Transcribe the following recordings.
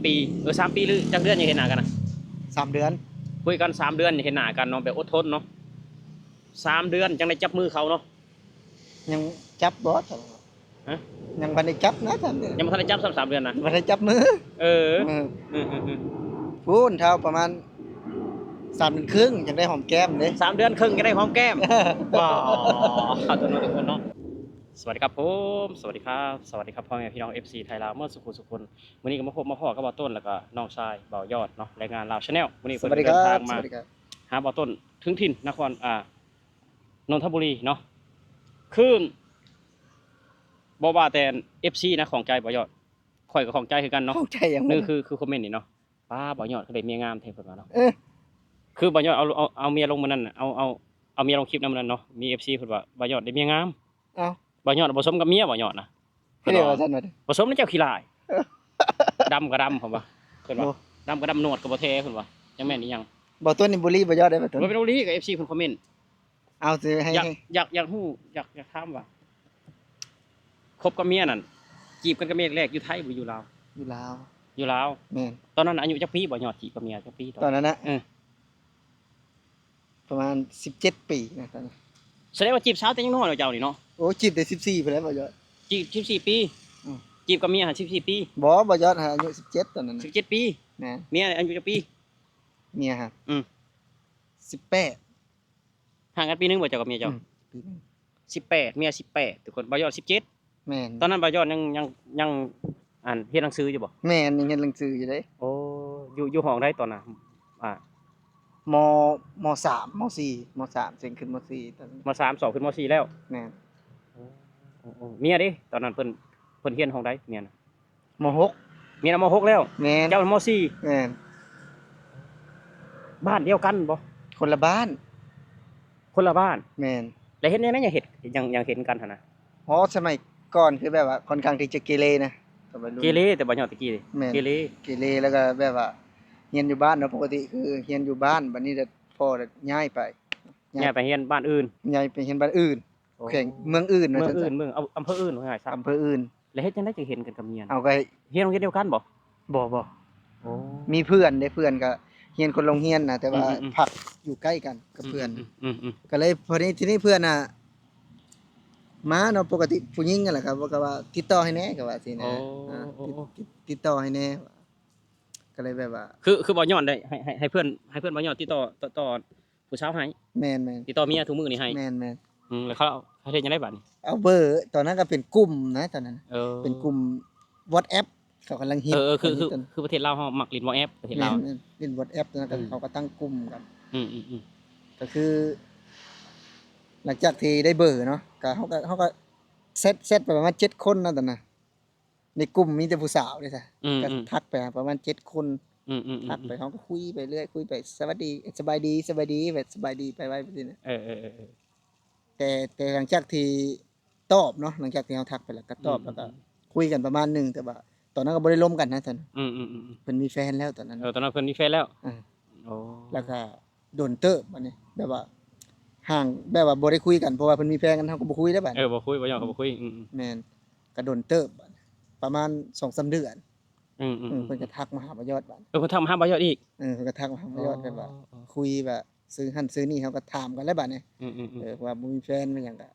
ປີ ເອີ ສາມປີ ຫຼື ຈັກເດືອນຈັ່ງເຫັນໜ້າກັນນະ? ສາມເດືອນ. ຄຸຍກັນສາມເດືອນເຫັນໜ້າກັນເນາະ ແບບອົດທົນເນາະ ສາມເດືອນຈັ່ງໄດ້ຈັບມືເຂົາເນາະ. ຍັງຈັບບໍ່? ຮະ? ຍັງບໍ່ທັນໄດ້ຈັບນະ ສາມເດືອນ ຍັງບໍ່ທັນໄດ້ຈັບຊ້ຳ ສາມເດືອນນະ ບໍ່ໄດ້ຈັບມື. ເອີ ເອີ ເອີ ເອີ ພຸ້ນ ທ້າວ ປະມານສາມເດືອນເຄິ່ງຈັ່ງໄດ້ຫອມແກ້ມເດ້ ສາມເດືອນເຄິ່ງຈັ່ງໄດ້ຫອມແກ້ມ. ວ້າວ ເອົາຕົວເນາະທຸກຄົນເນາະ. ສະຫວັດດີຄັບຜົມ ສະຫວັດດີຄັບ ສະຫວັດດີຄັບພໍ່ແມ່ພີ່ນ້ອງ ເອັຟຊີ ໄທລາວໝົດສູ່ຜູ້ສູ່ຄົນ. ມື້ນີ້ກໍມາພົບມາພໍ້ກັບບ່າວຕົ້ນ ແລ້ວກໍນ້ອງຊາຍບ່າວຍອດເນາະ ແຮງງານລາວ Channel. ມື້ນີ້ເພິ່ນເດີນທາງມາຫາບ່າວຕົ້ນເຖິງຖິ່ນນະຄອນ ອ່າ ນົນທະບູລີເນາະ. ຄືບໍ່ວ່າແຕ່ ເອັຟຊີ ນະ ຂ້ອງໃຈບ່າວຍອດ ຂ້ອຍກໍຂ້ອງໃຈຄືກັນເນາະ. ຂ້ອງໃຈຫຍັງ? ນີ້ຄື ຄືຄອມເມັນນີ້ເນາະ ປ້າ ບ່າວຍອດຄືໄດ້ເມຍງາມແທ້ ເພິ່ນວ່າເນາະ. ເອີ ຄືບ່າວຍອດເອົາ ເອົາ ເອົາເມຍລົງມື້ນັ້ນ ເອົາ ເອົາ ເອົາເມຍລົງຄລິບນຳມື້ນັ້ນເນາະ ມີ ເອັຟຊີ ເພິ່ນວ່າບ່າວຍອດໄດ້ເມຍງາມ. ເອົ້າ ບ່າວຍອດບໍ່ສົມກັບເມຍ ບ່າວຍອດນະ. ເພິ່ນວ່າ ບໍ່ສົມນະ ເຈົ້າຂີ້ລ້າຍ ດຳກໍດຳ ເພິ່ນວ່າ ເພິ່ນວ່າ ໂອ້ ດຳກໍດຳ ໜວດກໍບໍ່ແທ້ ເພິ່ນວ່າ ຈັກແມ່ນອີ່ຫຍັງ. ບ່າວຕົ້ນນີ້ບູລີບ່າວຍອດໄດ້ ບ່າວຕົ້ນ. ບໍ່ແມ່ນບູລີ ກໍ ເອັຟຊີ ເພິ່ນຄອມເມັນ. ເອົາ ຊິໃຫ້ ຢາກ ຢາກ ຢາກຮູ້ ຢາກ ຢາກຖາມວ່າ ຄົບກັບເມຍນັ້ນ ຈີບກັນກັບເມຍແລກໆ ຢູ່ໄທ ຫຼື ຢູ່ລາວ? ຢູ່ລາວ. ຢູ່ລາວ. ແມ່ນ. ຕອນນັ້ນອາຍຸຈັກປີ ບ່າວຍອດ ຈີບກັບເມຍຈັກປີ? ຕອນນັ້ນນະ ເອີ ປະມານສິບເຈັດປີນະຕອນນັ້ນ. ສະແດງວ່າຈີບສາວແຕ່ຍັງນ້ອຍເນາະ ເຈົ້ານີ້ເນາະ. ໂອ້ ຈີບແຕ່ສິບສີ່ພຸ້ນແຫຼະ ບ່າວຍອດ. ຈີບສິບສີ່ປີ? ອືມ. ຈີບກັບເມຍຫັ້ນສິບສີ່ປີ? ບໍ່ ບ່າວຍອດຫາອາຍຸສິບເຈັດຕອນນັ້ນນະ. ສິບເຈັດປີ? ແມ່ນ. ເມຍອາຍຸຈັກປີ? ເມຍຫະ? ອືມ. ສິບແປດ. ຫ່າງກັນປີໜຶ່ງບໍ່ ເຈົ້າກັບເມຍເຈົ້າ? ອືມ ປີໜຶ່ງ. ສິບແປດ ເມຍສິບແປດ ທຸກຄົນ ບ່າວຍອດສິບເຈັດ. ແມ່ນ. ຕອນນັ້ນບ່າວຍອດຍັງ ຍັງ ຍັງ ອັນ ຮຽນໜັງສືຢູ່ບໍ່? ແມ່ນ ຍັງຮຽນໜັງສືຢູ່ເດ້. ໂອ້ ຢູ່ ຢູ່ຫ້ອງໃດຕອນນັ້ນ? ອ່າ ມ ມ ສາມ ມ ສີ່ ມ ສາມ ເສັງຂຶ້ນ ມ ສີ່ ຕອນນັ້ນ ມ ສາມ ສອບຂຶ້ນ ມ ສີ່ ແລ້ວ. ແມ່ນ. ໂອ້ ໂອ້ ໂອ້ ເມຍເດ້ ຕອນນັ້ນເພິ່ນ ເພິ່ນຮຽນຫ້ອງໃດເມຍນະ? ມ ຫົກ. ເມຍນະ ມ ຫົກ ແລ້ວ. ແມ່ນ. ເຈົ້າ ມ ສີ່. ແມ່ນ. ບ້ານດຽວກັນບໍ່? ຄົນລະບ້ານ. ຄົນລະບ້ານ. ແມ່ນ. ແລ້ວເຮັດແນວໃດ ຍັງເຮັດ ຍັງ ຍັງເຫັນກັນຫັ້ນນະ? ອໍ ສະໄໝກ່ອນຄືແບບວ່າຄ່ອນຂ້າງທີ່ຈະເກເລນະ ຕອນວັຍລຸ້ນ. ເກເລແຕ່ບໍ່ຍອດຕະກີ້. ແມ່ນ. ເກເລ ເກເລ ແລ້ວກໍແບບວ່າຮຽນຢູ່ບ້ານເນາະ ປົກກະຕິຄືຮຽນຢູ່ບ້ານ ບັດນີ້ແລ້ວພໍ່ຍ້າຍໄປ ຍ້າຍໄປຮຽນບ້ານອື່ນ. ຍ້າຍໄປຮຽນບ້ານອື່ນ. ໂອ້ ແຂວງເມືອງອື່ນ ເມືອງອື່ນ ເມືອງ ອຳເພີອື່ນ ວ່າງ່າຍຊະ ອຳເພີອື່ນ. ແລ້ວເຮັດຈັ່ງໃດຈຶ່ງເຫັນກັນກັບເມຍ? ເອົາ ກໍຮຽນໂຮງຮຽນດຽວກັນບໍ່? ບໍ່ ບໍ່. ໂອ້ ມີເພື່ອນເດ້ ເພື່ອນກໍຮຽນຄົນລະໂຮງຮຽນນະ ແຕ່ວ່າ ອືມໆໆ ພັກຢູ່ໃກ້ກັນກັບເພື່ອນ. ອືມໆໆ ກໍເລີຍພໍດີ ທີນີ້ເພື່ອນນະມາເນາະ ປົກກະຕິຜູ້ຍິງຫັ້ນແຫຼະ ກໍ ກໍວ່າຕິດຕໍ່ໃຫ້ແດ່ ກໍວ່າຊີ້ນະ. ໂອ້ ອ່າ ໂອ້ ຕິດ ໂອ້ ຕິດ ຕິດຕໍ່ໃຫ້ແດ່ ກໍເລີຍແບບວ່າ ຄື ຄືບໍ່ຍ້ອນໄດ້ ໃຫ້ ໃຫ້ ໃຫ້ເພື່ອນ ໃຫ້ເພື່ອນບໍ່ຍ້ອນຕິດຕໍ່ ຕໍ່ ຕໍ່ ຜູ້ສາວໃຫ້. ແມ່ນໆ ຕິດຕໍ່ເມຍທຸກມື້ນີ້ໃຫ້. ແມ່ນໆ. ອືມ ແລ້ວເຂົາ ເຂົາເຮັດຈັ່ງໃດບາດນີ້? ເອົາເບີ ຕອນນັ້ນກໍເປັນກຸ່ມນະ ຕອນນັ້ນ. ເອີ ເປັນກຸ່ມ WhatsApp ເຂົາກຳລັງຮິດ. ເອີ ເອີ ຄື ຄື ຄືປະເທດລາວເຮົາມັກຫຼິ້ນ WhatsApp ປະເທດລາວ. ແມ່ນໆ ຫຼິ້ນ WhatsApp ຕອນນັ້ນກໍ ອືມ ເຂົາກໍຕັ້ງກຸ່ມກັນ. ອືມໆໆ ກໍຄື ຫຼັງຈາກທີ່ໄດ້ເບີເນາະ ກໍເຮົາກໍ ເຮົາກໍແຊັດ ແຊັດໄປປະມານເຈັດຄົນນະຕອນນັ້ນ. ໃນກຸ່ມມີແຕ່ຜູ້ສາວເດ້ຊະ. ອືມໆ ກໍທັກໄປຫາປະມານເຈັດຄົນ. ອືມໆໆ ທັກໄປ ເຮົາກໍຄຸຍໄປເລື້ອຍ ຄຸຍໄປ ສະຫວັດດີ ສະບາຍດີ ສະບາຍດີ ແບບສະບາຍດີໄປໄວແບບນີ້ນະ. ເອີໆໆໆ ແຕ່ ແຕ່ຫຼັງຈາກທີ່ຕອບເນາະ ຫຼັງຈາກທີ່ເຮົາທັກໄປແລ້ວກໍຕອບ ອືມໆໆ ແລ້ວກໍຄຸຍກັນປະມານໜຶ່ງ ແຕ່ວ່າຕອນນັ້ນກໍບໍ່ໄດ້ລົມກັນນະຕອນ. ອືມໆໆໆ ເພິ່ນມີແຟນແລ້ວຕອນນັ້ນ. ເອີ ຕອນນັ້ນເພິ່ນມີແຟນແລ້ວ. ເອີ ໂອ້ ແລ້ວກໍ ດົນເຕີບບັດນີ້ ແບບວ່າຫ່າງ ແບບວ່າບໍ່ໄດ້ຄຸຍກັນ ເພາະວ່າເພິ່ນມີແຟນກັນ ເຮົາກໍບໍ່ຄຸຍແລ້ວບັດ. ເອີ ບໍ່ຄຸຍ ບໍ່ຢອກ ອືມ ກໍບໍ່ຄຸຍ. ອືມໆ ແມ່ນ ກໍດົນເຕີບບັດ ປະມານສອງສາມເດືອນ. ອືມໆໆ ເອີ ເພິ່ນກໍທັກມາຫາບ່າວຍອດບັດ. ເອີ ເພິ່ນທັກມາຫາບ່າວຍອດອີກ. ເອີ ເພິ່ນກໍທັກມາຫາບ່າວຍອດ ອໍ ແບບວ່າ ອໍ ຄຸຍວ່າຊື້ຫັ້ນຊື້ນີ້ ເຮົາກໍຖາມກັນແລ້ວບັດນີ້. ອືມໆໆ ເອີ ວ່າບໍ່ມີແຟນ ແມ່ນຫຍັງ ກໍ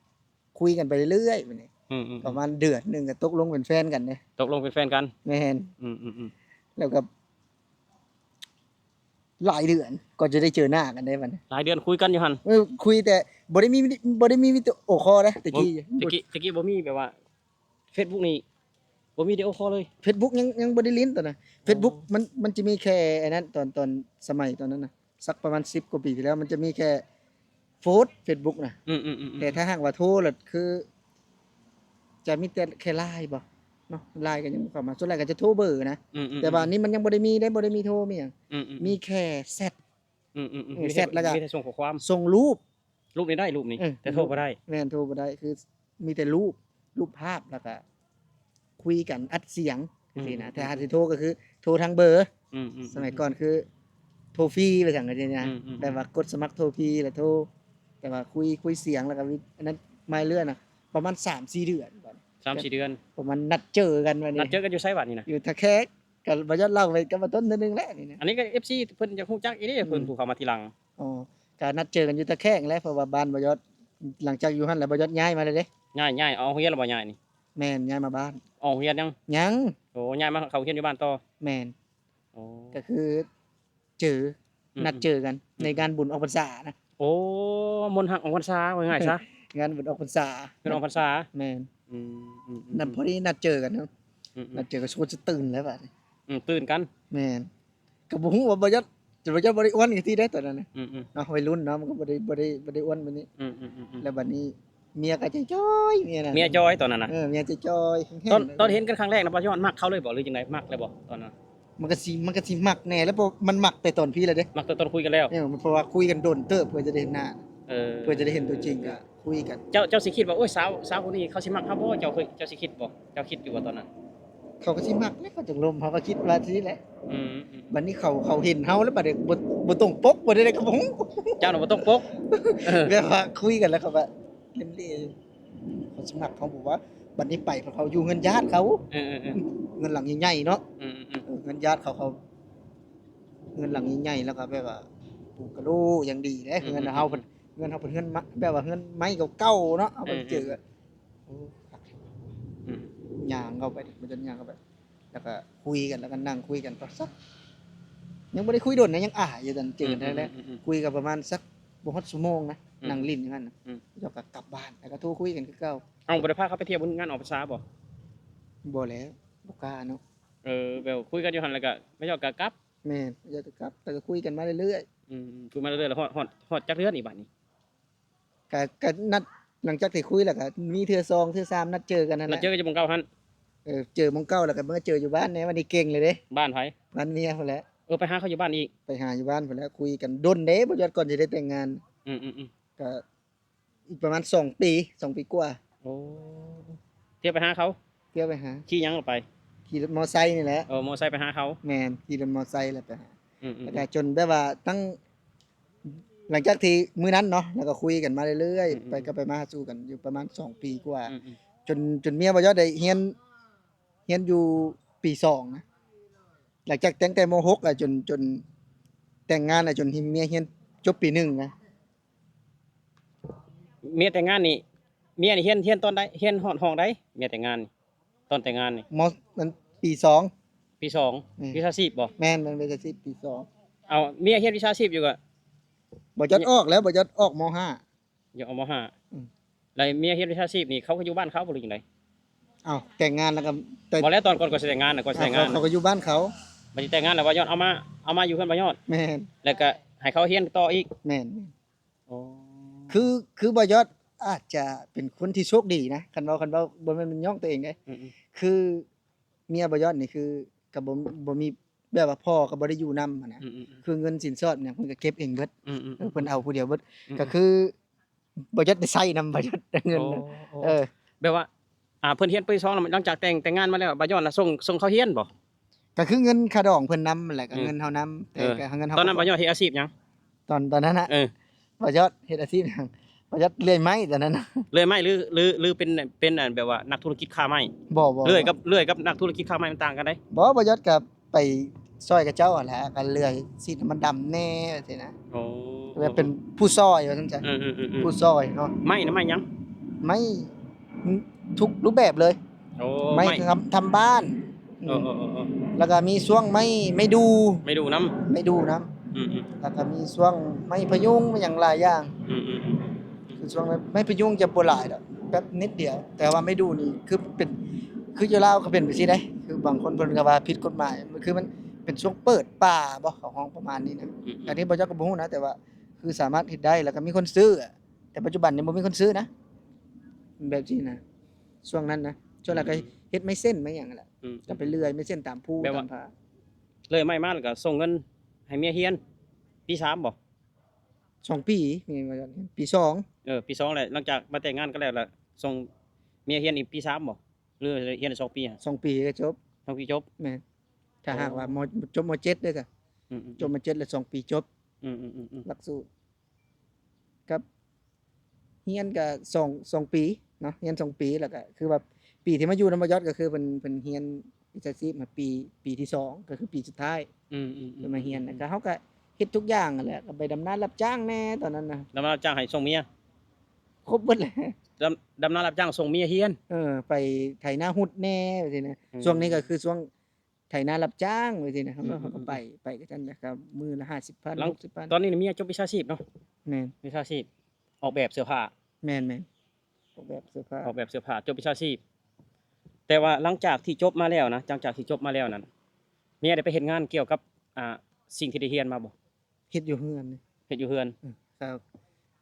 ຄຸຍກັນໄປເລື້ອຍໆ ບັດນີ້. ອືມໆໆ ປະມານເດືອນໜຶ່ງກໍຕົກລົງເປັນແຟນກັນເດ້. ຕົກລົງເປັນແຟນກັນ. ແມ່ນ. ອືມໆໆ ແລ້ວກໍ ຫຼາຍເດືອນກວ່າຈະໄດ້ເຈີໜ້າກັນໄດ້ບັດນີ້. ຫຼາຍເດືອນຄຸຍກັນຢູ່ຫັ້ນ. ເອີ ຄຸຍແຕ່ບໍ່ໄດ້ມີ ບໍ່ໄດ້ມີວິດີໂອຄໍເດ້ ແຕ່ກີ້ ແຕ່ກີ້ ແຕ່ກີ້ບໍ່ມີ ແບບວ່າເຟສບຸກນີ້ບໍ່ມີວິດີໂອຄໍເລີຍ. ເຟສບຸກຍັງ ຍັງບໍ່ໄດ້ຫຼິ້ນຕອນນັ້ນ. ອໍ ເຟສບຸກມັນ ມັນຈະມີແຄ່ອັນນັ້ນ ຕອນ ຕອນສະໄໝຕອນນັ້ນນະ ສັກປະມານສິບກວ່າປີທີ່ແລ້ວ ມັນຈະມີແຄ່ ໂພສເຟສບຸກນະ. ອືມໆໆໆ ແຕ່ຖ້າຫາກວ່າໂທລະຄື ຈະມີແຕ່ແຄ່ LINE ບໍ່ເນາະ LINE ກໍຍັງບໍ່ເຂົ້າມາ ສ່ວນຫຼາຍກໍຈະໂທເບີນະ. ອືມໆໆ ແຕ່ວ່ານີ້ມັນຍັງບໍ່ໄດ້ມີເດ້ ບໍ່ໄດ້ມີໂທມີຫຍັງ. ອືມໆໆ ມີແຄ່ແຊັດ. ອືມໆໆ ເອີ ມີແຊັດ ແລ້ວກໍ ມີແຕ່ສົ່ງຂໍ້ຄວາມ ສົ່ງຮູບ. ຮູບນີ້ໄດ້ ຮູບນີ້ ເອີ ແຕ່ໂທບໍ່ໄດ້. ແມ່ນ ໂທບໍ່ໄດ້ ຄືມີແຕ່ຮູບ ຮູບພາບ ແລ້ວກໍ ຄຸຍກັນອັດສຽງ ອືມ ຈັ່ງຊີ້ນະ. ແຕ່ຖ້າຊິໂທກໍຄືໂທທາງເບີ. ອືມໆໆ ສະໄໝກ່ອນຄືໂທຟຣີວ່າຊັ້ນ ຈັ່ງຊີ້ນະ. ອືມໆໆ ແບບວ່າກົດສະໝັກໂທຟຣີແລ້ວໂທ ແຕ່ວ່າຄຸຍ ຄຸຍສຽງ ແລ້ວກໍມີອັນນັ້ນມາເລື້ອຍນະ ປະມານສາມສີ່ເດືອນ. ສາມສີ່ເດືອນ ປະມານນັດເຈີກັນບັດນີ້. ນັດເຈີກັນຢູ່ໃສບັດນີ້ນະ? ຢູ່ທ່າແຂກ. ກໍບໍ່ຢາກເລົ່າໄປກັບບ່າວຕົ້ນເທື່ອໜຶ່ງແຫຼະນີ້ນະ. ອັນນີ້ກໍເອັຟຊີເພິ່ນຢາກຮູ້ຈັກອີ່ເດ້ ເພິ່ນ ອືມ ຜູ້ເຂົ້າມາທີຫຼັງ. ອໍ ກໍນັດເຈີກັນຢູ່ຕາແຂງແຫຼະ ເພາະວ່າບ້ານບ່າວຢອດ ຫຼັງຈາກຢູ່ຫັ້ນແລ້ວ ບ່າວຢອດຍ້າຍມາແລ້ວເດ້. ຍ້າຍ ຍ້າຍ ອອກໂຮງຮຽນແລ້ວບໍ່? ຍ້າຍນີ້ ແມ່ນ ຍ້າຍມາບ້ານ. ອອກໂຮງຮຽນຍັງ? ຍັງ. ໂອ້ ຍ້າຍມາເຂົ້າໂຮງຮຽນຢູ່ບ້ານຕໍ່? ແມ່ນ. ອໍ ກໍຄືເຈີ ອືມ ນັດເຈີກັນ ອືມ ໃນງານບຸນອອກພັນສານະ. ໂອ້ ມົນຮັກອອກພັນສາ ເວົ້າງ່າຍຊະ ງານບຸນອອກພັນສາ ເພິ່ນອອກພັນສາ. ແມ່ນ. ອືມ ອືມ ອືມ ນັ້ນ ອືມ ພໍດີນັດເຈີກັນເນາະ. ອືມ ອືມ ນັດເຈີກໍຊວນຈະຕື່ນແລ້ວບາດນີ້. ອືມ ຕື່ນກັນ. ແມ່ນ. ກໍບໍ່ຮູ້ວ່າບໍ່ຢາກ ຈະບໍ່ຢາກບໍ່ໄດ້ອ້ວນກັນຕິໄດ໋ຕອນນັ້ນນະ. ອືມໆ ເນາະ ໄວລຸ້ນເນາະ ມັນກໍບໍ່ໄດ້ ບໍ່ໄດ້ ບໍ່ໄດ້ອ້ວນປານນີ້. ອືມໆໆໆ ແລ້ວບັດນີ້ເມຍກໍຈອຍໆ ເມຍນະ ເມຍຈອຍຕອນນັ້ນນະ. ເອີ ເມຍຈອຍໆ ແຮງໆ ຕອນ ຕອນເຫັນກັນຄັ້ງແລກນະ ບ່າວຢອດມັກເຂົາເລີຍບໍ່ ຫຼືຈັ່ງໃດ? ມັກແລ້ວບໍ່ຕອນນັ້ນ? ມັນກໍຊິ ມັນກໍຊິມັກແນ່ແຫຼະ ເພາະມັນມັກແຕ່ຕອນພີ້ແລ້ວເດ້. ມັກແຕ່ຕອນຄຸຍກັນແລ້ວ. ເອີ ເພາະວ່າຄຸຍກັນດົນເຕີບເພື່ອຈະໄດ້ເຫັນໜ້າ. ເອີ ເພື່ອຈະໄດ້ເຫັນຕົວຈິງ ກໍຄຸຍກັນ. ເຈົ້າ ເຈົ້າຊິຄິດວ່າ ໂອ້ຍ ສາວ ສາວຜູ້ນີ້ເຂົາຊິມັກເຮົາບໍ່? ເຈົ້າເຄີຍ ເຈົ້າຊິຄິດບໍ່? ເຈົ້າຄິດຢູ່ບໍ່ຕອນນັ້ນ? ເຂົາກໍຊິມັກແຫຼະ ເຂົາຈັ່ງລົມ ເຮົາກໍຄິດວ່າຊີ້ແຫຼະ. ອືມໆ ບັດນີ້ເຂົາ ເຂົາເຫັນເຮົາແລ້ວ ບັດນີ້ບໍ່ ບໍ່ຕົງປົກ ບໍ່ໄດ້ ກໍບໍ່ຮູ້. ເຈົ້ານະບໍ່ຕົງປົກ. ເອີ ແບບວ່າຄຸຍກັນແລ້ວ ເຂົາກໍເລັມເລຢູ່ ເຂົາຊິມັກເຮົາບໍ່ວະ? ບັດນີ້ໄປ ເຂົາຢູ່ເຮືອນຍາດເຂົາ. ເອີໆໆ ເຮືອນຫຼັງໃຫຍ່ໆເນາະ. ອືມໆ ເອີ ເຮືອນຍາດເຂົາ ເຂົາ ເຮືອນຫຼັງໃຫຍ່ໆ ແລ້ວກໍແບບວ່າປູກກະໂຫຼຢ່າງດີເດ້. ອືມໆ ເຮືອນເຮົາເພິ່ນ ເຮືອນເຮົາເພິ່ນເຮືອນໄມ້ ແບບວ່າເຮືອນໄມ້ເກົ່າໆເນາະ ເຮົາບໍ່ໄດ້ເຈີ. ເອີໆ ໂອ້ ຄັກ. ອືມ ຍ່າງເຂົ້າໄປ ບໍ່ຈັກຍ່າງເຂົ້າໄປ ແລ້ວກໍຄຸຍກັນ ແລ້ວກໍນັ່ງຄຸຍກັນ ປະສັກ ຍັງບໍ່ໄດ້ຄຸຍດົນນະ ຍັງອາຍຢູ່ຕອນເຈີແທ້ໆ. ອືມໆໆໆ ຄຸຍກັນປະມານສັກບໍ່ຮອດຊົ່ວໂມງນະ. ອືມ ນັ່ງຫຼິ້ນຢູ່ຫັ້ນນະ. ອືມ ແລ້ວກໍກັບບ້ານ ແລ້ວກໍໂທຄຸຍກັນຄືເກົ່າ. ເອົ້າ ບໍ່ໄດ້ພາເຂົາໄປທ່ຽວບຸນງານອອກພັນສາບໍ່? ບໍ່ແລ້ວ ບໍ່ກ້າເນາະ. ເອີ ແບບຄຸຍກັນຢູ່ຫັ້ນ ແລ້ວກໍມາຢອກກໍກັບ. ແມ່ນ ຢາກກັບ ແຕ່ກໍຄຸຍກັນມາເລື້ອຍໆ. ອືມ ຄຸຍມາເລື້ອຍໆ ແລ້ວຮອດ ຮອດ ຮອດຈັກເດືອນອີກບາດນີ້? ກະ ກະນັດ ຫຼັງຈາກທີ່ຄຸຍແລ້ວກະມີເທື່ອສອງເທື່ອສາມ ນັດເຈີກັນຫັ້ນແຫຼະ. ນັດເຈີກັນຢູ່ໝ່ອງເກົ່າຫັ້ນ? ເອີ ເຈີໝ່ອງເກົ່າແລ້ວກະມາເຈີຢູ່ບ້ານແດ່ ບາດນີ້ເກັ່ງເລີຍເດ້. ບ້ານໃຜ? ບ້ານເມຍພຸ້ນແຫຼະ. ເອີ ໄປຫາເຂົາຢູ່ບ້ານອີກ? ໄປຫາຢູ່ບ້ານພຸ້ນແຫຼະ ຄຸຍກັນດົນເດ້ ບໍ່ຢອດ ກ່ອນຊິໄດ້ແຕ່ງງານ. ອືມໆໆ ກະ ອີກປະມານສອງປີ ສອງປີກວ່າ. ໂອ້ ທ່ຽວໄປຫາເຂົາ? ທ່ຽວໄປຫາ. ຂີ່ຫຍັງໄປ? ຂີ່ລົດມໍໄຊນີ້ແຫຼະ. ເອີ ມໍໄຊໄປຫາເຂົາ? ແມ່ນ ຂີ່ລົດມໍໄຊແລ້ວໄປຫາ. ອືມໆໆ ແລ້ວກະຈົນແບບວ່າຕັ້ງ ຫຼັງຈາກທີ່ມື້ນັ້ນເນາະ ແລ້ວກໍຄຸຍກັນມາເລື້ອຍໆ. ອືມໆໆ ໄປກັບໄປມາຫາສູ່ກັນຢູ່ປະມານສອງປີກວ່າ. ອືມໆ ຈົນ ຈົນເມຍບໍ່ຢອດໄດ້ຮຽນ ຮຽນຢູ່ປີສອງນະ. ຫຼັງຈາກ ຕັ້ງແຕ່ມໍຫົກແລ້ວ ຈົນ ຈົນແຕ່ງງານແລ້ວ ຈົນເມຍຮຽນຈົບປີໜຶ່ງນະ. ເມຍແຕ່ງງານນີ້ ເມຍນີ້ຮຽນ ຮຽນຕອນໃດ? ຮຽນຮອດຫ້ອງໃດ? ເມຍແຕ່ງງານນີ້ ຕອນແຕ່ງງານນີ້ ມ ມັນປີສອງ. ປີສອງ. ອືມ ວິຊາຊີບບໍ່? ແມ່ນ ແມ່ນ ວິຊາຊີບປີສອງ. ເອົາ ເມຍຮຽນວິຊາຊີບຢູ່ກະ ບໍ່ຢອດອອກແລ້ວ ບໍ່ຢອດອອກມໍຫ້າ. ຢາກອອກມໍຫ້າ. ອືມ ແລ້ວເມຍຮຽນວິຊາຊີບນີ້ ເຂົາກໍຢູ່ບ້ານເຂົາບໍ່ ຫຼືຈັ່ງໃດ? ເອົ້າ ແຕ່ງງານແລ້ວກໍ ແຕ່ ບໍ່ແລ້ວ ຕອນກ່ອນ ກ່ອນຊິແຕ່ງງານນະ ກ່ອນຊິແຕ່ງງານ ເຂົາກໍຢູ່ບ້ານເຂົາ. ບັດນີ້ແຕ່ງງານແລ້ວ ບ່າວຍອດເອົາມາ ເອົາມາຢູ່ເຮືອນບ່າວຍອດ. ແມ່ນ. ແລ້ວກໍໃຫ້ເຂົາຮຽນຕໍ່ອີກ. ແມ່ນ. ອໍ ຄື ຄືບ່າວຍອດອາດຈະເປັນຄົນທີ່ໂຊກດີນະ ຄັນເວົ້າ ຄັນເວົ້າ ບໍ່ແມ່ນ ແມ່ນຍ້ອງຕົວເອງເດ້. ອືມໆ ຄືເມຍບ່າວຍອດນີ້ ຄືກໍບໍ່ ບໍ່ມີ ແບບວ່າພໍ່ກໍບໍ່ໄດ້ຢູ່ນຳຫັ້ນນະ. ອືມໆໆ ຄືເງິນສິນສອດຫຍັງເພິ່ນກໍເກັບເອງເບິດ. ອືມໆໆ ເອີ ເພິ່ນເອົາຜູ້ດຽວເບິດ. ອືມໆ ກໍຄື ບໍ່ຢາກໄດ້ໃຊ້ນຳ ບໍ່ຢາກໄດ້ເງິນ. ໂອ້ ນະ ໂອ້ ເອີ ແບບວ່າ ອ່າ ເພິ່ນຮຽນປີສອງແລ້ວ ຫຼັງຈາກແຕ່ງ ແຕ່ງງານມາແລ້ວ ບ່າວຍອດນະ ສົ່ງ ສົ່ງເຂົາຮຽນບໍ່? ກໍຄືເງິນຄ່າດອງເພິ່ນນຳແຫຼະ ກໍ ອືມ ເງິນເຮົານຳ ແຕ່ ເອີ ກໍເງິນເຮົາ. ຕອນນັ້ນບ່າວຍອດເຮັດອາຊີບຫຍັງ? ຕອນ ຕອນນັ້ນນະ? ເອີ ບ່າວຍອດເຮັດອາຊີບຫຍັງ? ບ່າວຍອດເລື່ອຍໄມ້ຕອນນັ້ນນະ. ເລື່ອຍໄມ້ ຫຼື ຫຼື ຫຼືເປັນ ເປັນອັນແບບວ່ານັກທຸລະກິດຄ້າໄມ້? ບໍ່ ບໍ່ ເລື່ອຍກັບ ເລື່ອຍກັບນັກທຸລະກິດຄ້າໄມ້ມັນຕ່າງກັນໃດ? ບໍ່ ບ່າວຍອດກໍ ໄປຊ່ອຍເຂົາເຈົ້າຫັ້ນແຫຼະ ກໍເລື່ອຍສີດໃຫ້ມັນດຳແດ່ຊີ້ນະ. ໂອ້ ແບບເປັນຜູ້ຊ່ອຍວ່າຊັ້ນຊະ. ອືມໆໆໆ ຜູ້ຊ່ອຍເນາະ. ໄມ້ນະ ໄມ້ຫຍັງ? ໄມ້ ທຸກຮູບແບບເລີຍ. ໂອ້ ໄມ້ ໄມ້ ທຳ ທຳບ້ານ. ເອີໆໆໆ ແລ້ວກໍມີຊ່ວງໄມ້ ໄມ້ດູ່ ໄມ້ດູ່ນຳ ໄມ້ດູ່ນຳ. ອືມໆ ແລ້ວກໍມີຊ່ວງໄມ້ພະຍຸງ ໄມ້ຫຍັງຫຼາຍຢ່າງ. ອືມໆໆ ຄືຊ່ວງໄມ້ ໄມ້ພະຍຸງຈະບໍ່ຫຼາຍດອກ ແປັບນິດດຽວ ແຕ່ວ່າໄມ້ດູ່ນີ້ຄືເປັນ ຄືຢູ່ລາວກໍເປັນແບບຊີ້ເດ້. ຄືບາງຄົນເພິ່ນກໍວ່າຜິດກົດໝາຍ ມັນຄືມັນເປັນຊ່ວງເປີດປ່າບໍ ເຂົາຮ້ອງປະມານນີ້ນະ. ອືມໆ ອັນນີ້ບ່າວຍອດກໍບໍ່ຮູ້ນະ ແຕ່ວ່າຄືສາມາດເຮັດໄດ້ ແລ້ວກໍມີຄົນຊື້. ແຕ່ປັດຈຸບັນນີ້ບໍ່ມີຄົນຊື້ນະ ແບບຊີ້ນະ. ຊ່ວງນັ້ນນະ ຊ່ວງນັ້ນກໍ ອືມ ເຮັດໄມ້ເສັ້ນໄມ້ຫຍັງຫັ້ນແຫຼະ. ອືມ ກໍໄປເລື່ອຍໄມ້ເສັ້ນຕາມພູ ແບບວ່າ ຕາມຜາ ເລື່ອຍໄມ້ມາແລ້ວກໍສົ່ງເງິນໃຫ້ເມຍຮຽນ ປີສາມບໍ? ສອງປີ ມີວ່າ ປີສອງ. ເອີ ປີສອງແຫຼະ ຫຼັງຈາກມາແຕ່ງງານກັນແລ້ວລະ ສົ່ງເມຍຮຽນອີກປີສາມບໍ ຫຼືຮຽນສອງປີ? ສອງປີກໍຈົບ. ສອງປີຈົບ. ແມ່ນ. ໂອ້ ຖ້າຫາກວ່າ ມ ຈົບ ມ ເຈັດເດ້ ອືມໆໆ ຈົບ ມ ເຈັດ ແລ້ວສອງປີຈົບ. ອືມໆໆໆ ຫຼັກສູດ ກັບຮຽນກໍສອງ ສອງປີເນາະ ຮຽນສອງປີ ແລ້ວກໍຄືວ່າປີທີ່ມາຢູ່ນຳບ່າວຍອດກໍຄືເພິ່ນ ເພິ່ນຮຽນ ວິຊາຊີບມາປີ ປີທີສອງ ກໍຄືປີສຸດທ້າຍ ອືມໆໆ ເພິ່ນມາຮຽນ ແລ້ວກໍເຮົາກໍເຮັດທຸກຢ່າງຫັ້ນແຫຼະ ກໍໄປດຳນາຮັບຈ້າງແດ່ຕອນນັ້ນນະ ດຳນາຮັບຈ້າງໃຫ້ສົ່ງເມຍ ຄົບເບິດແຫຼະ ດຳ ດຳນາຮັບຈ້າງສົ່ງເມຍຮຽນ ເອີ ໄປໄຖນາຮຸດແດ່ ຈັ່ງຊີ້ນະ ອືມ ຊ່ວງນີ້ກໍຄືຊ່ວງໄຖນາຮັບຈ້າງ ຈັ່ງຊີ້ນະ ເຮົາກໍ ອືມໆໆ ເຮົາກໍໄປ ໄປກັບຊັ້ນນະ ກໍມື້ລະຫ້າສິບພັນ ຫົກສິບພັນ ຕອນນີ້ເມຍຈົບວິຊາຊີບເນາະ ແມ່ນ ວິຊາຊີບ ອອກແບບເສື້ອຜ້າ ແມ່ນໆ ອອກແບບເສື້ອຜ້າ ອອກແບບເສື້ອຜ້າ ຈົບວິຊາຊີບ ແຕ່ວ່າຫຼັງຈາກທີ່ຈົບມາແລ້ວນະ ຫຼັງຈາກທີ່ຈົບມາແລ້ວນັ້ນ ເມຍໄດ້ໄປເຮັດງານກ່ຽວກັບ ອ່າ ສິ່ງທີ່ໄດ້ຮຽນມາບໍ່? ເຮັດຢູ່ເຮືອນ ເຮັດຢູ່ເຮືອນ ເອີ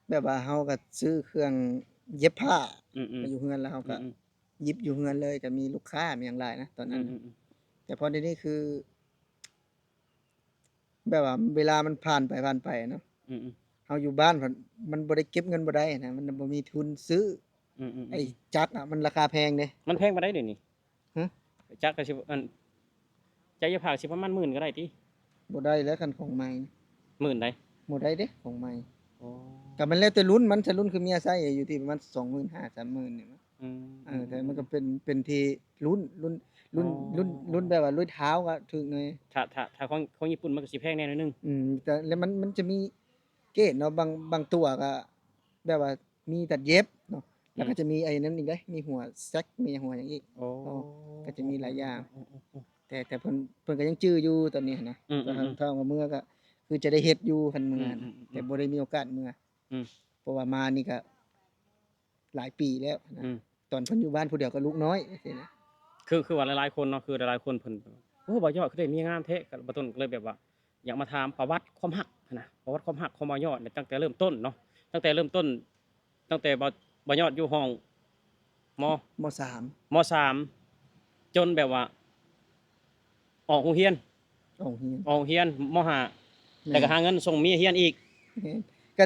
ແບບວ່າເຮົາກໍຊື້ເຄື່ອງເຢັບຜ້າ ອືມໆ ມາຢູ່ເຮືອນ ແລ້ວເຮົາກໍ ອືມໆ ຫຍິບຢູ່ເຮືອນເລີຍ ກໍມີລູກຄ້າ ມີຫຍັງຫຼາຍນະຕອນນັ້ນ ອືມໆ ແຕ່ພໍດຽວນີ້ຄື ແບບວ່າເວລາມັນຜ່ານໄປ ຜ່ານໄປເນາະ ອືມໆ ເຮົາຢູ່ບ້ານ ມັນ ມັນບໍ່ໄດ້ເກັບເງິນ ບໍ່ໄດ້ນະ ມັນບໍ່ມີທຶນຊື້ ອືມໆໆ ໄອ້ຈັກນະ ມັນລາຄາແພງເດ້ ມັນແພງປານໃດດຽວນີ້? ຮະ? ຈັກກໍຊິ ອັນ ຈັກຢາຜາກຊິປະມານໝື່ນກໍໄດ້ຕິ? ບໍ່ໄດ້ແລ້ວ ຄັນຂອງໃໝ່ ໝື່ນໃດ? ບໍ່ໄດ້ເດ້ ຂອງໃໝ່ ໂອ້ ກໍມັນແລ້ວແຕ່ລຸ້ນມັນ ຖ້າລຸ້ນຄືເມຍໃຊ້ຢູ່ທີ່ປະມານສອງໝື່ນຫ້າ ສາມໝື່ນນີ້ ອືມ ເອີ ແຕ່ມັນກໍເປັນ ເປັນທີ່ລຸ້ນ ລຸ້ນ ລຸ້ນ ລຸ້ນ ລຸ້ນແບບວ່າລຸ້ນເທ້າກໍຖືກໜ່ອຍ ຖ້າ ຖ້າ ຖ້າຂອງ ຂອງຍີ່ປຸ່ນມັນກໍຊິແພງແດ່ໜ້ອຍໜຶ່ງ ອືມ ແຕ່ ແລ້ວມັນ ມັນຈະມີເກດເນາະ ບາງ ບາງຕົວກໍແບບວ່າມີຕັດເຢັບເນາະ ແລ້ວກໍ ອືມ ຈະມີໄອ້ນັ້ນອີກເດ້ ມີຫົວແຊັກ ມີຫົວຫຍັງອີກ ໂອ້ ກໍຈະມີຫຼາຍຢ່າງ ອືມໆໆ ແຕ່ ແຕ່ເພິ່ນ ເພິ່ນກໍຍັງຈື່ຢູ່ຕອນນີ້ຫັ້ນນະ ອືມໆໆ ຖ້າ ຖ້າວ່າເມືອກໍຄືຈະໄດ້ເຮັດຢູ່ຄັນເມືອ ອືມໆໆ ແຕ່ບໍ່ໄດ້ມີໂອກາດເມືອ ອືມ ເພາະວ່າມານີ້ກໍ ຫຼາຍປີແລ້ວນະ ອືມ ຕອນເພິ່ນຢູ່ບ້ານຜູ້ດຽວກັບລູກນ້ອຍຈັ່ງຊີ້ນະ ຄື ຄືວ່າຫຼາຍໆຄົນເນາະ ຄືຫຼາຍໆຄົນເພິ່ນ ໂອ້ ບ່າວຍອດຄືໄດ້ເມຍງາມແທ້ ກໍບ່າວຕົ້ນກໍເລີຍແບບວ່າ ຢາກມາຖາມປະຫວັດຄວາມຮັກຫັ້ນນະ ປະຫວັດຄວາມຮັກຂອງບ່າວຍອດ ຕັ້ງແຕ່ເລີ່ມຕົ້ນເນາະ ຕັ້ງແຕ່ເລີ່ມຕົ້ນ ຕັ້ງແຕ່ບ່າວ ບ່າວຍອດຢູ່ຫ້ອງ ມ ມ ສາມ ມ ສາມ ຈົນແບບວ່າ ອອກໂຮງຮຽນ ອອກໂຮງຮຽນ ອອກໂຮງຮຽນ ມ ຫ້າ ແມ່ນ ແລ້ວກໍຫາເງິນສົ່ງເມຍຮຽນອີກ ແມ່ນ ກໍ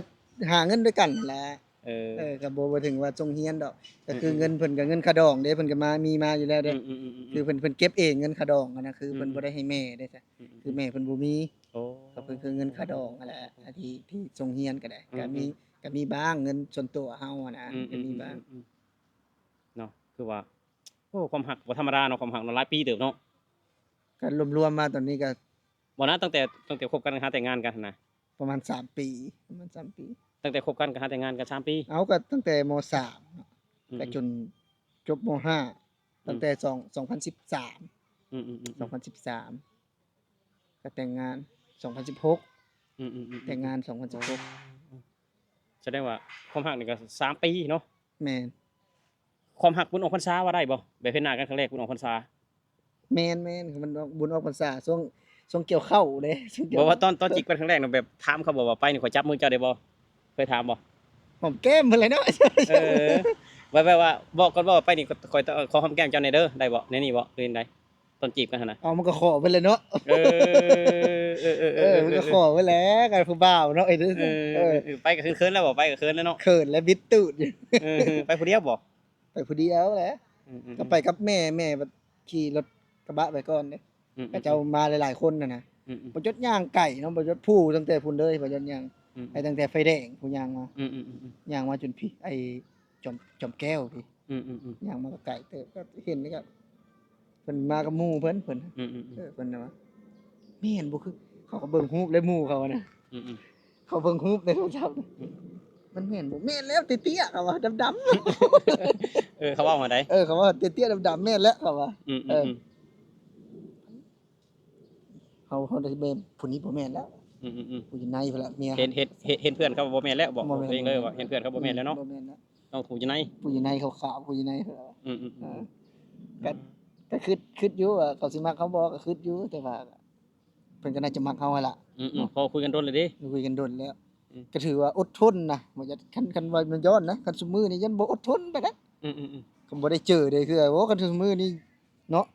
ຫາເງິນດ້ວຍກັນຫັ້ນແຫຼະ ເອີ ເອີ ກໍບໍ່ ບໍ່ເຖິງວ່າສົ່ງຮຽນດອກ ກໍຄື ອືມໆ ເງິນເພິ່ນກໍເງິນຄ່າດອງເດ້ ເພິ່ນກໍມາ ມີມາຢູ່ແລ້ວເດ້ ອືມໆໆໆ ຄືເພິ່ນ ເພິ່ນເກັບເອງເງິນຄ່າດອງຫັ້ນນະ ຄືເພິ່ນ ອືມໆ ບໍ່ໄດ້ໃຫ້ແມ່ເດ້ ອືມໆ ຄືແມ່ເພິ່ນບໍ່ມີ ໂອ້ ກໍເພິ່ນ ຄືເງິນຄ່າດອງຫັ້ນແຫຼະ ອັນທີ່ ທີ່ສົ່ງຮຽນກໍໄດ້ ອືມໆ ກໍມີ ກໍມີບ້າງ ເງິນສ່ວນຕົວເຮົາຫັ້ນນະ ອືມໆ ກໍມີບ້າງ ອືມໆ ເນາະ ຄືວ່າ ໂອ້ ຄວາມຮັກບໍ່ທຳມະດາເນາະ ຄວາມຮັກເນາະ ຫຼາຍປີເຕີບເນາະ ກໍລວມໆມາຕອນນີ້ກໍ ບໍ່ນະ ຕັ້ງແຕ່ ຕັ້ງແຕ່ຄົບກັນຫາແຕ່ງງານກັນຫັ້ນນະ ປະມານສາມປີ ປະມານສາມປີ ຕັ້ງແຕ່ຄົບກັນກໍຫາແຕ່ງງານກັນສາມປີ ເອົາ ກໍຕັ້ງແຕ່ ມ ສາມ ເນາະ ອືມ ກໍຈົນຈົບ ມ ຫ້າ ອືມ ຕັ້ງແຕ່ສອງ ສອງພັນສິບສາມ ອືມໆໆໆ ສອງພັນສິບສາມ ກໍແຕ່ງງານ ສອງພັນສິບຫົກ ອືມໆໆໆ ແຕ່ງງານ ສອງພັນສິບຫົກ ສະແດງວ່າຄວາມຮັກນີ້ກໍສາມປີເນາະ ແມ່ນ ຄວາມຮັກບຸນອອກພັນສາວ່າໄດ້ບໍ່? ແບບເຫັນໜ້າກັນຄັ້ງແລກບຸນອອກພັນສາ ແມ່ນໆ ມັນອອກ ບຸນອອກພັນສາ ຊ່ວງ ຊ່ວງກ່ຽວເຂົ້າເດ້ ຊ່ວງກ່ຽວ ບໍ່ວ່າຕອນ ຕອນຈີບກັນຄັ້ງແລກນະ ແບບຖາມເຂົາບໍ່ວ່າ ໄປນີ້ຂໍຈັບມືເຈົ້າໄດ້ບໍ່? ເຄີຍຖາມບໍ່? ຫອມແກ້ມເພິ່ນແຫຼະເນາະ ເອີ ແບບ ແບບວ່າບອກກ່ອນບໍ່ວ່າ ໄປນີ້ ຂ້ອຍ ຂ້ອຍ ຂໍຫອມແກ້ມເຈົ້າແດ່ເດີ ໄດ້ບໍ່? ແນວນີ້ບໍ່ ຫຼືຈັ່ງໃດ? ຕອນຈີບກັນຫັ້ນນະ ເອົາ ມັນກໍຂໍເພິ່ນແຫຼະເນາະ ເອີ ເອີ ເອີ ເອີ ເອີ ເອີ ມັນກໍຂໍເພິ່ນແຫຼະ ກັນຜູ້ບ່າວເນາະ ເອີ ເອີ ເອີ ໄປກໍເຂີນໆແລ້ວບໍ່? ໄປກໍເຂີນແລ້ວເນາະ ເຂີນແລ້ວບິດຕູດຢູ່ ເອີ ເອີ ໄປຜູ້ດຽວບໍ່? ໄປຜູ້ດຽວແຫຼະ ອືມໆໆ ກໍໄປກັບແມ່ ແມ່ບັດຂີ່ລົດກະບະໄປກ່ອນເດ້ ອືມໆໆ ເຂົາເຈົ້າມາຫຼາຍໆຄົນຫັ້ນນະ ອືມໆ ບໍ່ຈົດຍ່າງໄກເນາະ ບໍ່ຈົດ ຜູ້ຕັ້ງແຕ່ພຸ້ນເລີຍ ບໍ່ຈົດຍ່າງ ອືມໆ ໄປຕັ້ງແຕ່ໄຟແດງ ຜູ້ຍ່າງມາ ອືມໆໆໆ ຍ່າງມາຈົນພີ້ ໄອ້ຈອມ ຈອມແກ້ວພີ້ ອືມໆໆ ຍ່າງມາກໍໄກເຕີບ ກໍເຫັນນີ້ກໍ ເພິ່ນມາກັບໝູ່ເພິ່ນ ເພິ່ນ ອືມໆໆ ເອີ ເພິ່ນວ່າ ແມ່ນບໍ່ ຄື ເຂົາກໍເບິ່ງຮູບແລ້ວໝູ່ເຂົານະ ອືມໆ ເຂົາເບິ່ງຮູບໃນໂທລະສັບ ອືມ ມັນແມ່ນບໍ່? ແມ່ນແລ້ວ ເຕ້ຍໆ ເຂົາວ່າ ດຳໆ ເອີ ເຂົາເວົ້າວ່າໃດ? ເອີ ເຂົາວ່າ ເຕ້ຍໆ ດຳໆ ແມ່ນແລ້ວ ເຂົາວ່າ ອືມໆໆ ເອີ ເຮົາ ເຮົາໄດ້ແມ່ນ ຜູ້ນີ້ບໍ່ແມ່ນແລ້ວ ອືມໆໆ ຜູ້ຢູ່ໃນພຸ້ນລະເມຍ ເຫັນ ເຫັນ ເຫັນ ເຫັນເພື່ອນເຂົາບໍ່ແມ່ນແລ້ວ ບອກ ບອກຕົວເອງເລີຍວ່າ ເຫັນເພື່ອນເຂົາບໍ່ແມ່ນແລ້ວເນາະ ອືມ ບໍ່ແມ່ນແລ້ວ ຕ້ອງຜູ້ຢູ່ໃນ ຜູ້ຢູ່ໃນຂາວໆ ຜູ້ຢູ່ໃນ ອືມໆໆ ເອີ ກໍ ກໍຄິດ ຄິດຢູ່ວ່າເຂົາຊິມັກເຮົາບໍ່ ກໍຄິດຢູ່ ແຕ່ວ່າເພິ່ນກໍໜ້າຈະມັກເຮົາຫັ້ນລະ ອືມໆ ເນາະ ເພາະຄຸຍກັນດົນແລ້ວເດ້ ຄຸຍກັນດົນແລ້ວ ອືມ ກໍຖືວ່າອົດທົນນະ ບໍ່ຢາກ ຄັນ ຄັນວ່າມັນຍ້ອນນະ ຄັນຊຸມມື້ນີ້ຢ້ານບໍ່ອົດທົນປານໃດ ອືມໆໆ ຄັນບໍ່ໄດ້ເຈີເດ້ ຄື ໂອ້ ຄັນຊຸມມື້ນີ້ເນາະ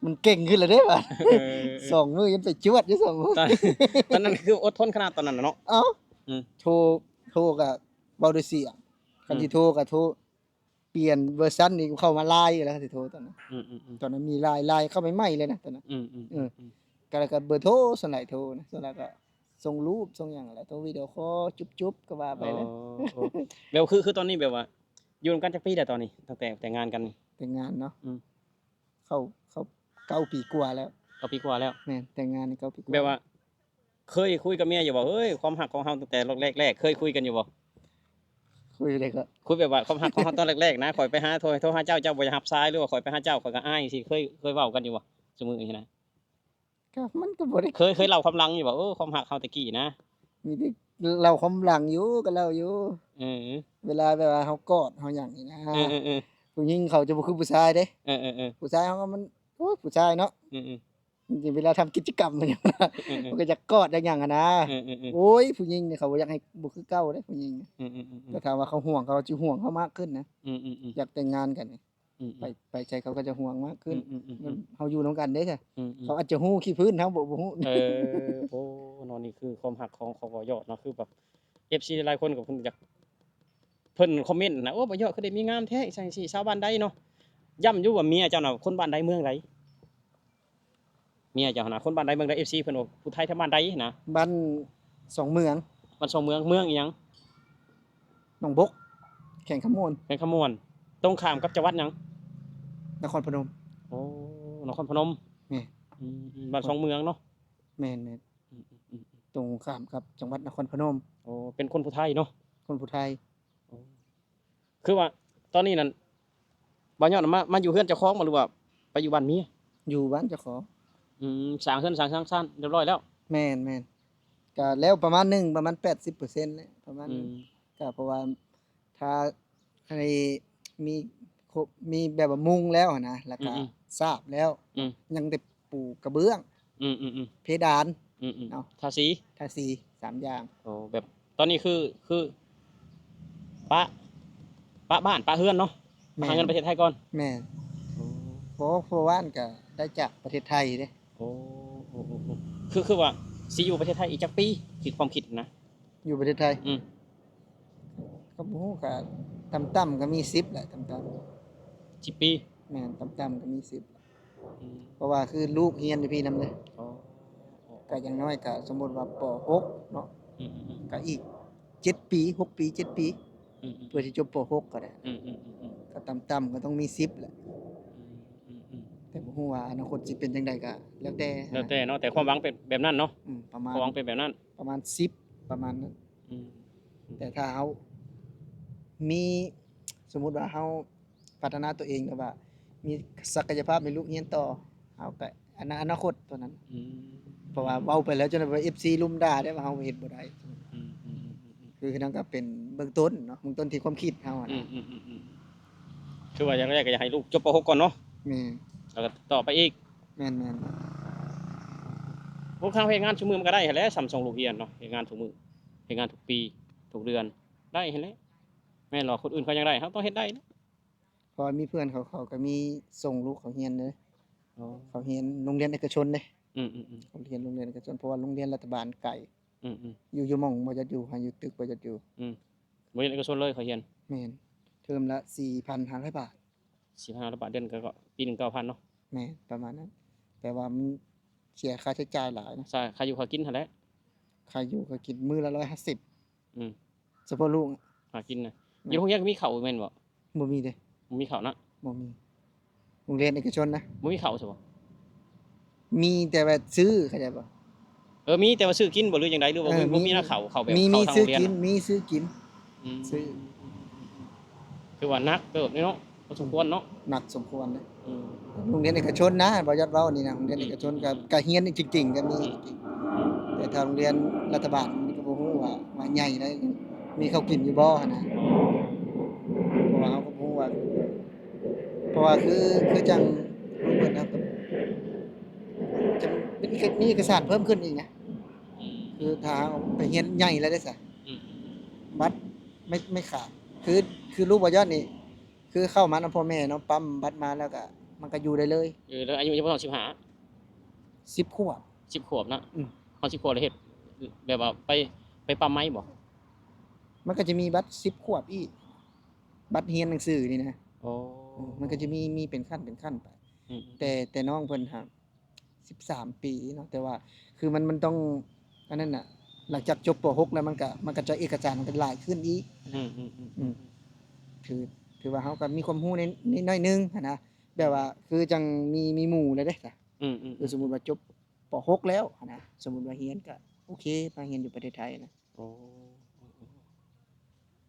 ມັນເກັ່ງຂຶ້ນແລ້ວເດ້ບາດ ເອີ ເອີ ສອງມື້ຍັງໄປຈວດຢູ່ ສອງມື້ ຕອນ ຕອນນັ້ນຄືອົດທົນຂະໜາດຕອນນັ້ນນະເນາະ ເອົ້າ ອືມ ໂທ ໂທກໍເວົ້າດ້ວຍສຽງ ຄັນ ອືມ ຊິໂທກໍໂທ ປ່ຽນເວີຊັນນີ້ເຂົ້າມາ LINE ແລ້ວ ຊິໂທຕອນນັ້ນ ອືມໆໆ ຕອນນັ້ນມີ LINE LINE ເຂົ້າໃໝ່ໆເລີຍນະຕອນນັ້ນ ອືມໆ ເອີ ອືມ ກໍ ແລ້ວກໍເບີໂທ ສ່ວນຫຼາຍໂທນະ ສ່ວນຫຼາຍກໍສົ່ງຮູບສົ່ງຫຍັງແຫຼະ ໂທວິດີໂອຄໍ ຈຸບໆ ກໍວ່າໄປແຫຼະ ອໍ ແລ້ວຄື ຄືຕອນນີ້ແບບວ່າ ຢູ່ນຳກັນຈັກປີແລ້ວຕອນນີ້ ຕັ້ງແຕ່ແຕ່ງງານກັນນີ້ ແຕ່ງງານເນາະ ອືມ ເຂົ້າ ເຂົ້າ ເກົ້າປີກວ່າແລ້ວ. ເກົ້າປີກວ່າແລ້ວ. ແມ່ນ, ແຕ່ງງານນີ້ເກົ້າປີກວ່າ. ແບບວ່າ ເຄີຍຄຸຍກັບເມຍຢູ່ບໍ່? ເຮີ້ຍ ຄວາມຮັກຂອງເຮົາຕັ້ງແຕ່ແລກໆ ເຄີຍຄຸຍກັນຢູ່ບໍ່? ຄຸຍແລ້ວກໍ ຄຸຍແບບວ່າຄວາມຮັກຂອງເຮົາຕອນແລກໆນະ, ຂ້ອຍໄປຫາ ໂທ ໂທຫາເຈົ້າ ເຈົ້າບໍ່ຢາກຮັບສາຍ ຫຼືວ່າຂ້ອຍໄປຫາເຈົ້າ ຂ້ອຍກໍອາຍ ຊິເຄີຍ ເຄີຍເວົ້າກັນຢູ່ບໍ່ ຊຸມື້ນີ້ນະ? ກໍມັນກໍບໍ່ໄດ້ ເຄີຍ ເຄີຍເລົ່າຄວາມຫຼັງຢູ່ບໍ່? ເອີ ຄວາມຮັກເຮົາແຕ່ກີ້ນະ. ມີແຕ່ເລົ່າຄວາມຫຼັງຢູ່ ກໍເລົ່າຢູ່. ເອີ ເວລາແບບວ່າເຮົາກອດເຮົາຫຍັງນີ້ນະ ເອີໆໆ ຜູ້ຍິງເຂົາຈະບໍ່ຄືຜູ້ຊາຍເດ້. ເອີໆໆ ຜູ້ຊາຍເຮົາກໍມັນ ໂອ້ຍ ຜູ້ຊາຍເນາະ ເອີໆ ເວລາທຳກິດຈະກຳຫຍັງນະ ເອີໆ ມັນກໍຢາກກອດຢາກຫຍັງຫັ້ນນະ. ເອີໆໆ ໂອ້ຍ ຜູ້ຍິງນີ້ເຂົາບໍ່ຢາກໃຫ້ ບໍ່ຄືເກົ່າເດ້ຜູ້ຍິງ. ເອີໆໆ ແຕ່ຖ້າວ່າເຂົາຫ່ວງ ເຂົາຊິຫ່ວງເຮົາມາກຂຶ້ນນະ. ເອີໆໆ ຢາກແຕ່ງງານກັນນີ້ ອືມໆ ໄປ ໄປໃສເຂົາກໍຈະຫ່ວງມາກຂຶ້ນ. ອືມໆໆໆ ເຮົາຢູ່ນຳກັນເດ້ຊະ ອືມໆ ເຂົາອາດຈະຮູ້ຂີ້ພື້ນເຮົາບໍ່ ບໍ່ຮູ້. ເອີ ໂອ້ ເນາະ ນີ້ຄືຄວາມຮັກຂອງ ຂອງບ່າວຍອດເນາະ. ຄືແບບ ເອັຟຊີ ຫຼາຍໆຄົນກໍເພິ່ນຢາກ ເພິ່ນຄອມເມັນນະ ໂອ້ ບ່າວຍອດຄືໄດ້ເມຍງາມແທ້ ຈັ່ງຊີ້ ຊາວບ້ານໃດເນາະ? ຢ້ຳຢູ່ວ່າເມຍເຈົ້ານະຄົນບ້ານໃດເມືອງໃດ? ເມຍເຈົ້າຫັ້ນນະ ຄົນບ້ານໃດເມືອງໃດ? ເອັຟຊີ ເພິ່ນວ່າຜູ້ໄທແຖວບ້ານໃດນະ? ບ້ານສອງເມືອງ. ບ້ານສອງເມືອງ ເມືອງອີ່ຫຍັງ? ໜອງບົກ ແຂວງຄຳມ່ວນ. ແຂວງຄຳມ່ວນ ຕົງຂ້າມກັບຈັງຫວັດຫຍັງ? ນະຄອນພະນົມ. ໂອ້ ນະຄອນພະນົມ. ແມ່ນ. ອືມ ບ້ານສອງເມືອງເນາະ. ແມ່ນໆ. ອືມໆໆໆ ຕົງຂ້າມກັບຈັງຫວັດນະຄອນພະນົມ. ໂອ້ ເປັນຄົນຜູ້ໄທເນາະ? ຄົນຜູ້ໄທ. ໂອ້ ຄືວ່າຕອນນີ້ນັ້ນ ບ່າວຍອດນະ ມາ ມາຢູ່ເຮືອນເຈົ້າຂອງບໍ່ ຫຼືວ່າໄປຢູ່ບ້ານເມຍ? ຢູ່ບ້ານເຈົ້າຂອງ. ອືມ ສ້າງເຮືອນສ້າງຊານຮຽບຮ້ອຍແລ້ວ? ແມ່ນໆ ກະແລ້ວປະມານໜຶ່ງ ປະມານແປດສິບເປີເຊັນແຫຼະ ປະມານ. ອືມ ກະເພາະວ່າ ຖ້າໃຫ້ມີຄົບ ມີແບບວ່າມຸງແລ້ວຫັ້ນນະ ແລ້ວກະ ອືມໆ ສາບແລ້ວ ອືມ ຍັງແຕ່ປູກະເບື້ອງ ອືມໆໆ ເພດານ ອືມໆ ເນາະ ທາສີ ທາສີສາມຢ່າງ. ໂອ້ ແບບຕອນນີ້ຄື ຄືປະ ປະບ້ານປະເຮືອນເນາະ. ແມ່ນ ຫາເງິນປະເທດໄທກ່ອນ. ແມ່ນ. ໂອ້ ບໍ່ ເພາະວ່າກະໄດ້ຈາກປະເທດໄທເດ້. ໂອ້ ໂອ້ ໂອ້ ໂອ້ ຄື ຄືວ່າຊິຢູ່ປະເທດໄທອີກຈັກປີ? ຄິດ ຄວາມຄິດນະ. ຢູ່ປະເທດໄທ? ອືມ ກໍບໍ່ຮູ້ ກໍຕ່ຳໆກໍມີສິບແຫຼະ ຕ່ຳໆ ສິບປີ. ແມ່ນ ຕ່ຳໆກໍມີສິບ. ອືມ ເພາະວ່າຄືລູກຮຽນຢູ່ພີ້ນຳເດ້. ອໍ ອໍ ອໍ ກໍຢ່າງໜ້ອຍກໍສົມມຸດວ່າ ປໍຫົກເນາະ. ອືມໆໆ ກໍອີກເຈັດປີ ຫົກປີ ເຈັດປີ. ອືມໆ ເພື່ອຊິຈົບ ປໍຫົກ ກໍໄດ້. ອືມໆໆໆ ກໍຕ່ຳໆກໍຕ້ອງມີສິບແຫຼະ. ອືມໆໆ ແຕ່ບໍ່ຮູ້ວ່າອະນາຄົດຊິເປັນຈັ່ງໃດ ກໍແລ້ວແຕ່ ແລ້ວແຕ່ເນາະ. ແຕ່ຄວາມຫວັງເປັນແບບນັ້ນເນາະ. ອືມ ປະມານ ຄວາມຫວັງເປັນແບບນັ້ນ ປະມານສິບ ປະມານນັ້ນ. ອືມ ແຕ່ຖ້າເຮົາມີ ສົມມຸດວ່າເຮົາພັດທະນາຕົວເອງ ຫຼືວ່າມີສັກກະຍະພາບໃຫ້ລູກຮຽນຕໍ່ ເຮົາກໍ ອະນາ ອະນາຄົດຕົວນັ້ນ. ອືມ ເພາະວ່າເວົ້າໄປແລ້ວ ຈົນວ່າ ເອັຟຊີ ລຸມດ່າເດ້ ວ່າເຮົາເຮັດບໍ່ໄດ້. ອືມໆໆໆ ຄືນັ້ນກໍເປັນເບື້ອງຕົ້ນເນາະ ເບື້ອງຕົ້ນທີ່ຄວາມຄິດເຮົາຫັ້ນນະ. ອືມໆໆ ຄືວ່າຢ່າງແລກກໍຢາກໃຫ້ລູກຈົບ ປໍຫົກ ກ່ອນເນາະ. ແມ່ນ ແລ້ວກໍຕໍ່ໄປອີກ. ແມ່ນໆ ພວກເຮົາເຮັດງານຊຸມື້ມັນກໍໄດ້ຫັ້ນແຫຼະ ສ່ຳສົ່ງລູກຮຽນເນາະ. ເຮັດງານທຸກມື້ ເຮັດງານທຸກປີ ທຸກເດືອນ ໄດ້ຫັ້ນແຫຼະ. ແມ່ນລະ ຄົນອື່ນເຂົາຍັງໄດ້ ເຮົາຕ້ອງເຮັດໄດ້ເນາະ. ເພາະວ່າມີເພື່ອນເຂົາ ເຂົາກໍມີສົ່ງລູກເຂົາຮຽນເດ້. ອໍ ເຂົາຮຽນໂຮງຮຽນເອກະຊົນເດ້. ອືມໆໆ ເຂົາຮຽນໂຮງຮຽນເອກະຊົນ ເພາະວ່າໂຮງຮຽນລັດຖະບານໄກ. ອືມໆ ຢູ່ ຢູ່ໝ່ອງບໍ່ຈັດຢູ່ ຫາຢູ່ຕຶກບໍ່ຈັດຢູ່. ອືມ ໂຮງຮຽນເອກະຊົນເລີຍເຂົາຮຽນ. ແມ່ນ ເທີມລະສີ່ພັນຫ້າຮ້ອຍບາດ. ສີ່ພັນຫ້າຮ້ອຍບາດ ເດືອນກໍ ກໍປີໜຶ່ງເກົ້າພັນເນາະ. ແມ່ນ ປະມານນັ້ນ ແຕ່ວ່າມັນເສຍຄ່າໃຊ້ຈ່າຍຫຼາຍນະ. ໃຊ່ ຄ່າຢູ່ຄ່າກິນຫັ້ນແຫຼະ. ຄ່າຢູ່ຄ່າກິນມື້ລະຮ້ອຍຫ້າສິບ. ອືມ ສະເພາະລູກຫາກິນນະ. ແມ່ນ ຢູ່ໂຮງຮຽນກໍມີເຂົ້າແມ່ນບໍ່? ບໍ່ມີເດ້. ບໍ່ມີເຂົ້ານະ? ບໍ່ມີ. ໂຮງຮຽນເອກະຊົນນະ. ບໍ່ມີເຂົ້າຊະບໍ່? ມີແຕ່ວ່າຊື້ ເຂົ້າໃຈບໍ່? ເອີ ມີແຕ່ວ່າຊື້ກິນບໍ່ ຫຼືຈັ່ງໃດ? ຫຼືວ່າ ເອີ ບໍ່ມີ ບໍ່ມີນະ ເຂົ້າ ເຂົ້າແບບ ມີ ເຂົ້າ ມີ ທາງໂຮງຮຽນ? ຊື້ກິນ ມີຊື້ກິນ. ອືມ ຊື້ ຖືວ່າໜັກເຕີບເດເນາະ ພໍສົມຄວນເນາະ. ໜັກສົມຄວນເດ້. ອືມ ໂຮງຮຽນເອກະຊົນນະ ບໍ່ຢາກເວົ້ານີ້ນະ ໂຮງຮຽນເອກະຊົນກໍ ອືມ ກໍຮຽນນີ້ຈິງໆກໍມີ. ອືມ ແຕ່ຖ້າໂຮງຮຽນລັດຖະບານນີ້ກໍບໍ່ຮູ້ວ່າ ວ່າໃຫຍ່ໄດ໋ ມີເຂົ້າກິນຢູ່ບໍ່ຫັ້ນນະ. ເພາະວ່າເຮົາກໍບໍ່ຮູ້ວ່າ ເພາະວ່າຄື ຄືຈັ່ງລູກເພິ່ນນະ ຈະມີ ມີເອກະສານເພີ່ມຂຶ້ນອີກນະ. ອືມ ຄືຖ້າເຮົາໄປຮຽນໃຫຍ່ແລ້ວເດ້ຊະ. ອືມ ບັດໄມ່ ໄມ່ຂາດ ຄື ຄືລູກບ່າວຍອດນີ້ ຄືເຂົ້າມານຳພໍ່ແມ່ເນາະ ປ້ຳບັດມາແລ້ວກະ ມັນກະຢູ່ໄດ້ເລີຍ. ເອີ ແລ້ວອາຍຸຍັງບໍ່ຮອດສິບຫ້າ? ສິບຂວບ. ສິບຂວບນະ. ອືມ ຮອດສິບຂວບແລ້ວເຮັດ ແບບວ່າໄປ ໄປປ້ຳໄມ້ບໍ່? ມັນກະຈະມີບັດສິບຂວບອີກ ບັດຮຽນໜັງສືນີ້ນະ. ໂອ້ ເອີ ມັນກະຈະມີ ມີເປັນຂັ້ນເປັນຂັ້ນໄປ. ອືມ ແຕ່ ແຕ່ນ້ອງເພິ່ນຫາ ສິບສາມປີເນາະ ແຕ່ວ່າຄືມັນ ມັນຕ້ອງອັນນັ້ນນະ ຫຼັງຈາກຈົບ ປໍຫົກ ແລ້ວ ມັນກະ ມັນກະຈະເອກະສານມັນກະຫຼາຍຂຶ້ນອີກ. ອືມໆໆ ອືມ ຖື ຖືວ່າເຮົາກະມີຄວາມຮູ້ໃນ ໃນໜ້ອຍໜຶ່ງຫັ້ນນະ. ແບບວ່າຄືຈັ່ງມີ ມີໝູ່ແລ້ວເດ້ ອືມໆໆ ຄືສົມມຸດວ່າຈົບ ປ.ຫົກ ແລ້ວຫັ້ນນະ ສົມມຸດວ່າຮຽນກໍໂອເຄ ມາຮຽນຢູ່ປະເທດໄທນະ. ໂອ້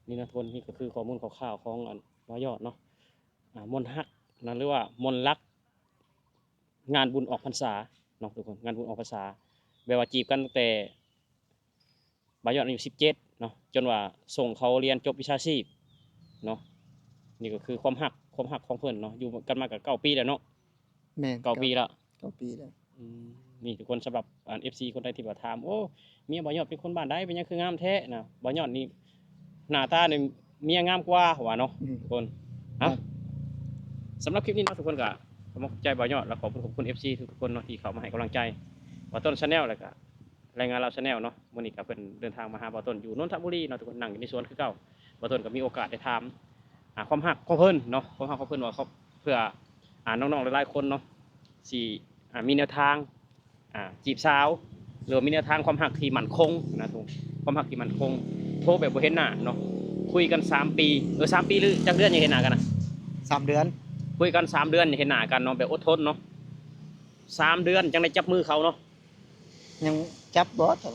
ນີ້ນະທຸກຄົນ ນີ້ກໍຄືຂໍ້ມູນຄ່າວໆຂອງອັນບ່າວຍອດເນາະ ອ່າ ມົນຮັກນະ ຫຼືວ່າມົນລັກ ງານບຸນອອກພັນສາເນາະທຸກຄົນ ງານບຸນອອກພັນສາ ແບບວ່າຈີບກັນຕັ້ງແຕ່ບ່າວຍອດອາຍຸສິບເຈັດເນາະ ຈົນວ່າສົ່ງເຂົາຮຽນຈົບວິຊາຊີບເນາະ. ນີ້ກໍຄືຄວາມຮັກ ຄວາມຮັກຂອງເພິ່ນເນາະ ຢູ່ກັນມາກໍເກົ້າປີແລ້ວເນາະ. ແມ່ນ ເກົ້າປີແລ້ວ ເກົ້າປີແລ້ວ. ອືມ ນີ້ທຸກຄົນ ສຳລັບອັນ ເອັຟຊີ ຄົນໃດທີ່ວ່າຖາມ ໂອ້ ເມຍບ່າວຍອດເປັນຄົນບ້ານໃດ ເປັນຫຍັງຄືງາມແທ້ນະ ບ່າວຍອດນີ້ໜ້າຕານີ້ເມຍງາມກວ່າວ່າເນາະ ອືມ ທຸກຄົນ. ເອົ້າ ສຳລັບຄລິບນີ້ເນາະ ທຸກຄົນກໍຂໍຂອບໃຈບ່າວຍອດ ແລະ ຂອບຄຸນ ຂອບຄຸນ ເອັຟຊີ ທຸກໆຄົນເນາະ ທີ່ເຂົ້າມາໃຫ້ກຳລັງໃຈບ່າວຕົ້ນ Channel ແລ້ວກໍ ແຮງງານລາວ Channel ເນາະ. ມື້ນີ້ກໍເພິ່ນເດີນທາງມາຫາບ່າວຕົ້ນຢູ່ນົນທະບູລີເນາະ ທຸກຄົນ ນັ່ງຢູ່ໃນສວນຄືເກົ່າ. ບ່າວຕົ້ນກໍມີໂອກາດໄດ້ຖາມ ອ່າ ຄວາມຮັກຂອງເພິ່ນເນາະ ຄວາມຮັກຂອງເພິ່ນວ່າເຂົາ ເພື່ອ ອ່າ ນ້ອງໆຫຼາຍໆຄົນເນາະ ຊິ ອ່າ ມີແນວທາງ ອ່າ ຈີບສາວ ຫຼືວ່າມີແນວທາງຄວາມຮັກທີ່ໝັ້ນຄົງນະທຸກຄົນ ຄວາມຮັກທີ່ໝັ້ນຄົງ ໂທແບບບໍ່ເຫັນໜ້າເນາະ ຄຸຍກັນສາມປີ ເອີ ສາມປີ ຫຼື ຈັກເດືອນຈັ່ງເຫັນໜ້າກັນນະ? ສາມເດືອນ. ຄຸຍກັນສາມເດືອນຍັງເຫັນໜ້າກັນເນາະ ແບບອົດທົນເນາະ ສາມເດືອນຈັ່ງໄດ້ຈັບມືເຂົາເນາະ. ຍັງຈັບບໍ່? ຮ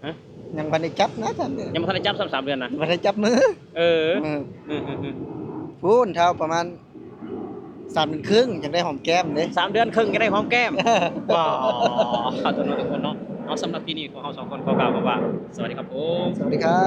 ະ? ຍັງບໍ່ໄດ້ຈັບນະ ສາມເດືອນ ຍັງບໍ່ທັນໄດ້ຈັບຊ້ຳ ສາມເດືອນນະ ບໍ່ໄດ້ຈັບມື. ເອີ ເອີ ເອີ ເອີ ພຸ້ນ ທ້າວປະມານສາມເດືອນເຄິ່ງຈັ່ງໄດ້ຫອມແກ້ມເດ້ ສາມເດືອນເຄິ່ງຈັ່ງໄດ້ຫອມແກ້ມ. ວ້າວ ເອົາ ທຸກຄົນເນາະ ເອົາ ສຳລັບທີ່ນີ້ ພວກເຮົາສອງຄົນຂໍກ່າວຄຳວ່າ ສະຫວັດດີຄັບຜົມ ສະຫວັດດີຄັບ.